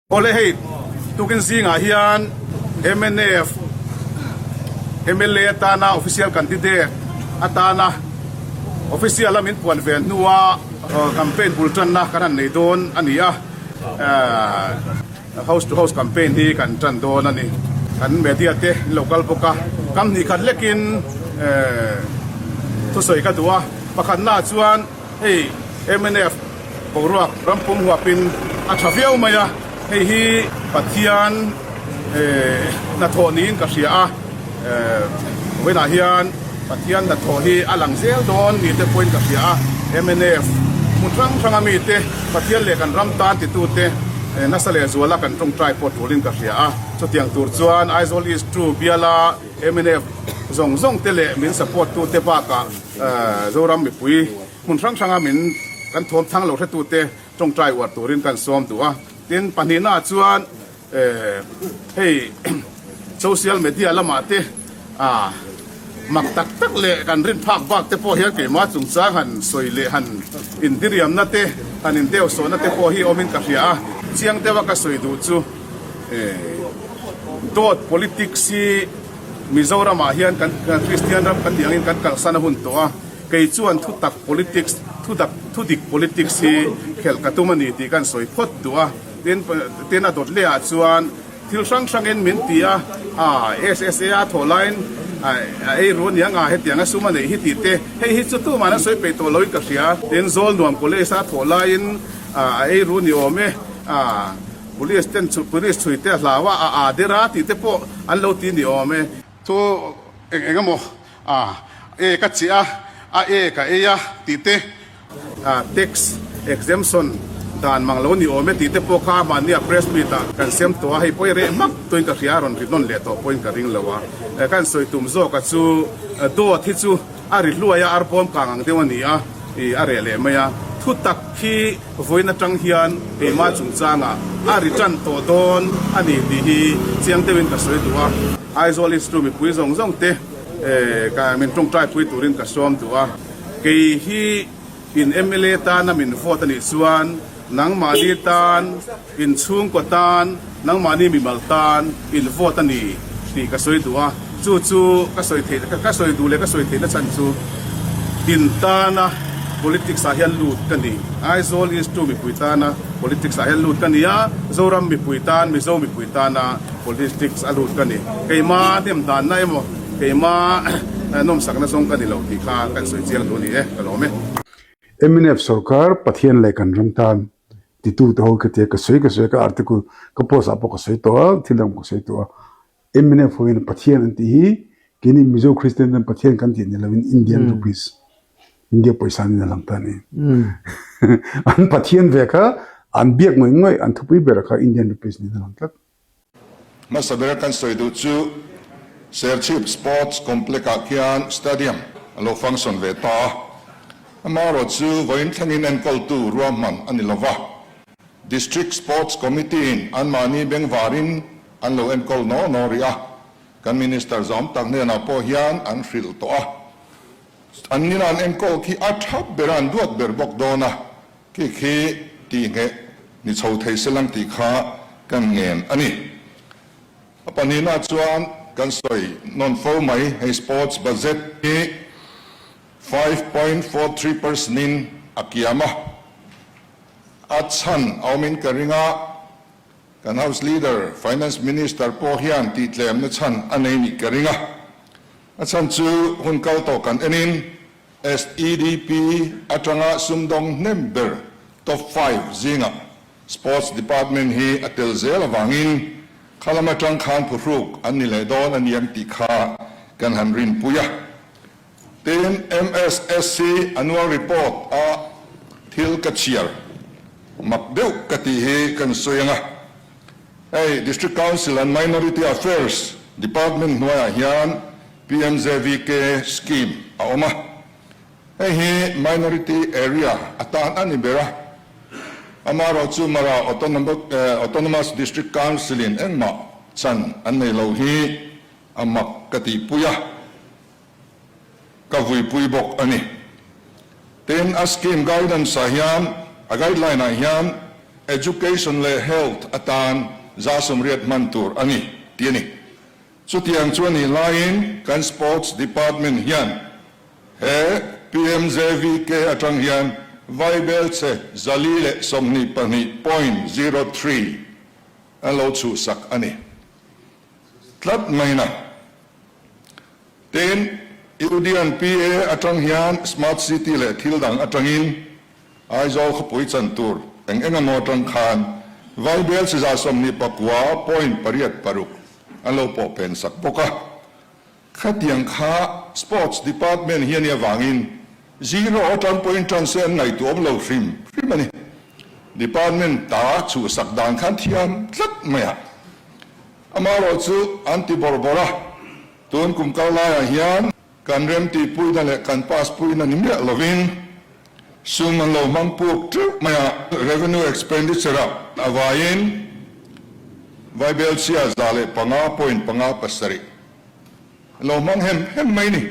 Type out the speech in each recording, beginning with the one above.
Awle hei tukin zingah hian mnf mla atana official candidate atana official a min puan ve hnua campaign bul tanna kan han nei dawn a ni a house to house campaign hi kan tan dawn a ni kan media te an lo kal bawk a kam hnih khat lekin thusawi ka duh a pakhatnaah chuan Hei mnf boruak rampum huapin a tha viau mai a, hei hi Pathian hnathawh niin ka hria a, vawiinah hian Pathian hnathawh hi a lang zel dawn ni te pawhin ka hria a, mnf hmun hrang hranga mite Pathian leh kan ram tan titute nasa leh zuala kan tawngtai pawh tulin ka hria a, chutiang tur chuan Aizawl East 2 biala mnf zawng zawng te leh min support tute bakah Zoram mipui hmun hrang hranga min kan thawm thang lo hretute tawngtai uar turin kan sawm duh a. Tin, pahnihnaah chuan hei social media lamah te mak tak tak leh kan rin phak bak te pawh hian keimah chungchang han sawi leh han indiriamna te han indeusawhna te pawh hi awmin ka hria a. Chiang deuha ka sawi duh chu dawt politics hi Mizoramah hian kan Kristian ram kan nih angin kan kalsan a hun tawh a, kei chuan thutak politics, thudak thudik politics hi khelh ka tum a ni tih kan sawi phawt duh a. Tin, tin a dawt leh ah chuan thil hrang hrangin min ti a, ah SSA a thawh laiin a ei ru aniang a, hetiang a sum a neih hi tih te, hei hi chu tuman an sawi peih tawh loin ka hria. Tin, Zawlnuam College a thawh laiin a ei ru ni awm e, ah. Police ten chu police chhui te a hlau a, a aa der a tih te pawh an lo ti ni awm e. Chu eng eng emaw a e ka chiah a, a e ka ei a tih te, tax exemption dan mang lo ni awm e tih te pawh kha mahnia press meet ah kan sem tawh a, hei pawh i reh hmak tuin ka hria a rawn ri nawn leh tawh pawhin ka ring lo a. Kan sawi tum zawk a chu dawt hi chu a ri hluai a, arbawm kang ang deuh a ni a, ih a reh leh mai a. Thutak khi Vawiin atang hian keimah chungchangah a ri tan tawh dawn a ni tih hi chiang deuhin ka sawi duh a. Aizawl Institute mipui zawng zawng te min tawngtai pui turin ka sawm duh a. Kei hi in mla tana min vote a nih chuan nangmahni tan, in chhungkaw tan, Nangmahni mimal tan in vote a ni tih ka sawi duh a, chu chu ka sawi theih ka sawi duh leh ka sawi theihna chhan chu in tana politics ah hian lut ka ni. Aizawl East 2 mipui tana politics ah hian lut ka ni a, Zoram mipui tan, Mizo mipui tana politics a lut ka ni. Keima hnemhdanna emaw, keima nawmsakna zawng ka ni lo tih kha kan sawi chiang duh a ni e, ka lawm e. Mnf sorkar Pathian leh kan ram tan Titu te ho khi tia ka sawi ka sawi ka article ka post ah pawh ka sawi tawh a thil dang pawh ka sawi tawh a MNF ho hian Pathian an tih hi keini Mizo Christian ten Pathian kan tih ni lovin Indian rupees India pawisa niin a lang ta a ni an Pathian ve kha an biak ngawih ngawih an thupui ber kha Indian rupees niin a lang tlat. Hmasa bera kan sawi duh chu Serchhip Sports Complex-ah khian Stadium a lo function ve ta a, amaherawh chu vawiin thlengin enkawltu ruahman a ni lova, District Sports Committee-in anmahni bengvarin an lo enkawl naw naw rih a, kan Minister zawm tak hnenah pawh hian an hrilh tawh a, an nina an enkawl khi a tha ber a, an duat ber bawk dawn a. Khi khi tihngheh ni chho thei se lang tih kha kan ngen a ni. A pahnihna chuan kan sawi nawn fo mai, hei sports budget hi 5.43 percent in a kiam a, a chhan a awmin ka ring a, kan House Leader, Finance Minister pawh hian tihtlemna chhan a nei nih ka ring a, a chhan chu hun kal tawh kan enin SEDP atanga sumdawng hnem ber top five zingah Sports Department hi a tel zel avangin khalam atang khan phuhruk an ni leh dawn a niang tih kha kan han rinpui a. Tin, MSSC annual report a thil ka chhiar mak deuh ka tih hi kan sawi ang a. Hei District Council and Minority Affairs Department hnuaiah hian PMJVK scheme a awm a, hei hi minority area atan a ni ber a, amaherawh chu Mara Autonomous District Council in engmah chan an nei lo hi a mak ka tihpui a, ka vuipui bawk a ni. Tin, a scheme guidance ah hian, a guideline ah hian. Education leh Health atan 180 hman tur a ni, tih a ni. Chutiang chu a nih laiin kan Sports Department hian he PMJVK atang hian vaibelchhe 422 point 03 an lo chhuhsak a ni tlat mai na. Tin, Udian PA atang hian Smart City leh thil dang atangin Aizawl khawpui chan tur eng eng emaw atang khan vaibelchhe 29 point 86 an lo pawh pen sak bawk a. Khatiang kha Sports Department hi a nih avangin zero atang pawhin tan se an ngaihtuah awm lo hrim hrim a ni. Department ta chhuhsak dan khan thiam tlat mai a. Amaherawh chu an ti bawrh bawrh a, tun kum kal laiah hian kan remtihpuina leh kan pass puina ni miah lovin sum an lo hmang puk teuh mai a. Revenue expenditure ah a vaiin Vaibelchhia 105.57 an lo hmang hem hem mai ni.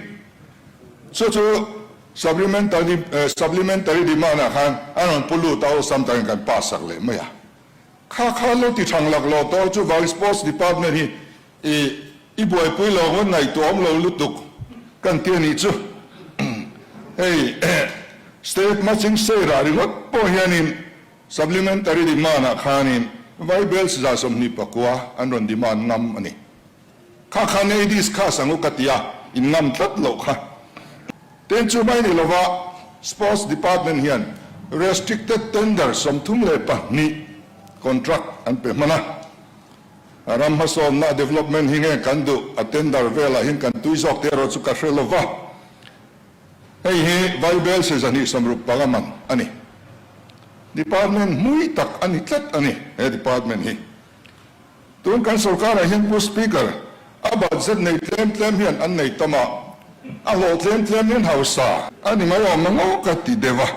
Chu chu supplementary supplementary demand ah khan an rawn pu lut a, awlsam takin kan pass sak leh mai a. Kha kha lo ti thang lak lo tawh chu vang Sports Department hi i i buaipui lo ngawt ngaihtuah awm lo lutuk kan ti a nih chu. Hei State Matching Share ah ringawt pawh hianin Supplementary Demand ah khanin Vaibelch 29 an rawn demand ngam a ni. Kha khan ei discuss ang u ka ti a, in ngam tlat loh kha. Tin chu mai ni lova Sports Department hian restricted tender 32 contract an pe hman a. A ram hmasawnna development hi nge kan duh a tender velah hian kan tui zawk te erawh chu ka hre lova. Hei hi Vaibel 265 man a ni. Department hmui tak a ni tlat a ni he department hi. Tun kan sorkarah hian Pu Speaker, a budget nei tlem tlem hian an nei tam a, a hlawh tlem tlem hian hausa a ni mai awm ang aw ka ti deuh a.